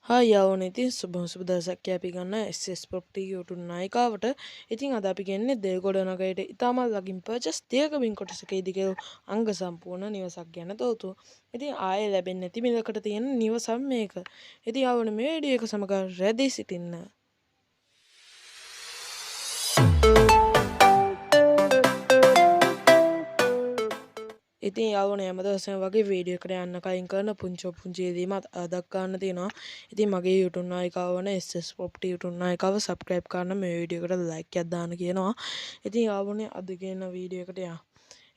Hi යාළුවනේ, ඉතින් සුබම සුබ දවසක් අපි ගන්න SS Property YouTube නායිකාවට. ඉතින් අද අපි ගෙන්නේ දෙල්ගොඩ නගරයට ඉතාමත් ළඟින් පර්චේස් තියක බිම් කොටසක ඉදිකරු අංග සම්පූර්ණ නිවසක් ගැන තොරතුරු. ඉතින් ආයේ ලැබෙන්නේ නැති මිලකට තියෙන නිවසක් මේක. ඉතින් යාළුවනේ, මේ වීඩියෝ එක සමග රැඳී සිටින්න. ඉතින් යාළුවනේ, හැම දවසම වගේ වීඩියෝ එකට යන්න කලින් කරන පුංචි පුංචි ඉල්ලීමක් අදක් ගන්න තියෙනවා. ඉතින් මගේ YouTube නායිකාව වන SS Property YouTube නායිකාව සබ්ස්ක්‍රයිබ් කරන්න, මේ වීඩියෝ එකට ලයික් එකක් දාන්න කියනවා. ඉතින් යාළුවනේ, අද කියන වීඩියෝ එකට යන්න.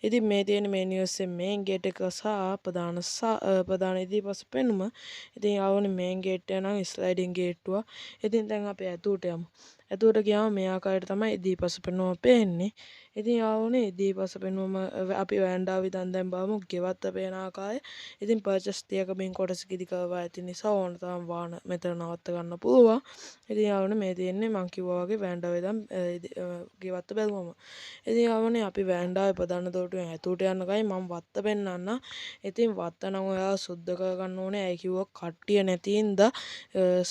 ඉතින් මේ තියෙන මේ නිවසේ මේන් ගේට් එක සහ ප්‍රධාන ඉදිරිපස පෙනුම. ඉතින් යාළුවනේ, මේන් ගේට් එක නම් ස්ලයිඩින් ගේට්ටුවක්. ඉතින් දැන් අපි ඇතුළට යමු. ඇතුළට ගියාම මේ ආකාරයට තමයි ඉදිරිපස පෙනුම පේන්නේ. ඉතින් යාළුවනේ, ඉදිරිපස පෙනුම අපි වෑන්ඩාව ඉඳන් දැන් බලමු ගෙවත්ත පේන ආකාරය. ඉතින් පර්චේස් තියක බිම් කොටසක ඉදි කරවා ඇති නිසා ඕන තරම් වාහන මෙතන නවත්ත ගන්න පුළුවන්. ඉතින් යාළුවනේ, මේ තියෙන්නේ මං කිව්වා වගේ වෑන්ඩාව ඉඳන් ගෙවත්ත බැලුවම. ඉතින් යාළුවනේ, අපි වෑන්ඩාවේ ප්‍රධාන දොරටුවෙන් ඇතුළට යන්න කලින් මං වත්ත පෙන්නන්න. ඉතින් වත්ත නම් ඔයාලා සුද්ධ කරගන්න ඕනේ. ඇයි කිව්වොත් කට්ටිය නැති හින්දා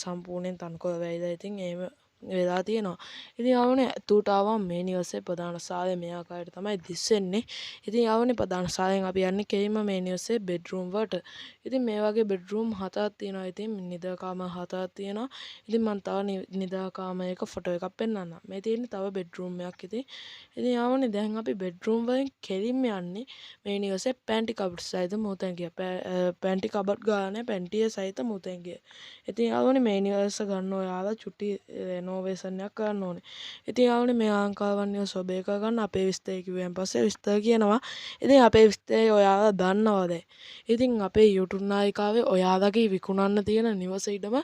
සම්පූර්ණයෙන් තනකොළ වැහිලා ඉතින් එහෙම වෙලා තියෙනවා. ඉතින් යාළුවනේ, ඇතුළට ආවම මේ නිවසේ ප්‍රධාන සාලය මේ ආකාරයට තමයි දිස්වෙන්නේ. ඉතින් යාළුවනේ, ප්‍රධාන සාලෙන් අපි යන්නේ කෙලින්ම මේ නිවසේ බෙඩ්රූම් වලට. ඉතින් මේ වගේ බෙඩ්රූම් හතරක් තියෙනවා. ඉතින් නිදා කාමර හතරක් තියෙනවා. ඉතින් මං තව නිදා කාමරයක ෆොටෝ එකක් පෙන්නන්නම්. මේ තියෙන්නේ තව බෙඩ්රූම් එකක් ඉතින්. ඉතින් යාළුවනේ, දැන් අපි බෙඩ්රූම් වලින් කෙලින්ම යන්නේ මේ නිවසේ පැන්ටි කබඩ් සහිත මූතැංගිය. පැන්ටි කබඩ් ගානේ පැන්ටිය සහිත මූතැංගිය. ඉතින් යාළුවනේ, මේ නිවස ගන්න ඔයාලා චුටි රෙනෝවේෂන් එකක් කරන්න ඕනේ. ඉතින් යාළුවනේ, මේ අලංකාරවන් නිවස ඔබේ කරගන්න අපේ විස්තරය කිව්වන් පස්සේ විස්තර කියනවා. ඉතින් අපේ විස්තරය ඔයාලා දන්නවා දැන්. ඉතින් අපේ YouTube නායිකාවේ ඔයාලගේ විකුණන්න තියෙන නිවස ඉඩම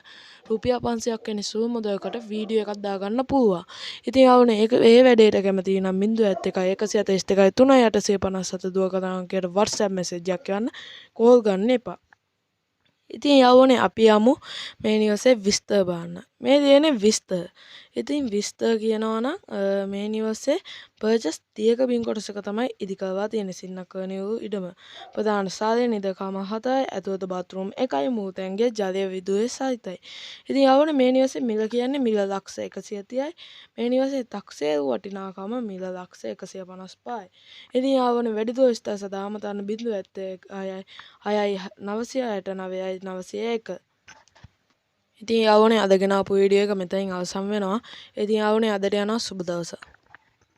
රුපියල් 500ක් වෙන සුළු මුදලකට වීඩියෝ එකක් දාගන්න පුළුවන්. ඉතින් යාළුවනේ, ඒක ඒ වැඩේට කැමති නම් 071 142 3 857 දුරකථන අංකයට WhatsApp message එකක් යවන්න, කෝල් ගන්න එපා. ඉතින් යාළුවනේ, අපි යමු මේ නිවසේ විස්තර බලන්න. මේ තියෙන්නේ විස්තර. ඉතින් විස්තර කියනවා නම් මේ නිවසේ පර්චේස් තියක බිම් කොටසක තමයි ඉදි කරලා තියෙන්නේ සින්නක්කර නිවුරු ඉඩම. ප්‍රධාන සාලය නිදා කාමර 4යි, ඇතුළත බාත්රූම් 1යි, මූතැන්ගේ ජලය විදුලිය සහිතයි. ඉතින් යාළුවනේ, මේ නිවසේ මිල කියන්නේ මිල ලක්ෂ 130යි. මේ නිවසේ තක්සේරු වටිනාකම මිල ලක්ෂ 155යි. ඉතින් යාළුවනේ, වැඩිදුර විස්තර සඳහා අමතන්න 076 6 969 901. ඉතින් යාළුවනේ, අද ගෙන ආපු වීඩියෝ එක මෙතනින් අවසන් වෙනවා. ඉතින් යාළුවනේ, අදට යනවා සුබ දවසක්.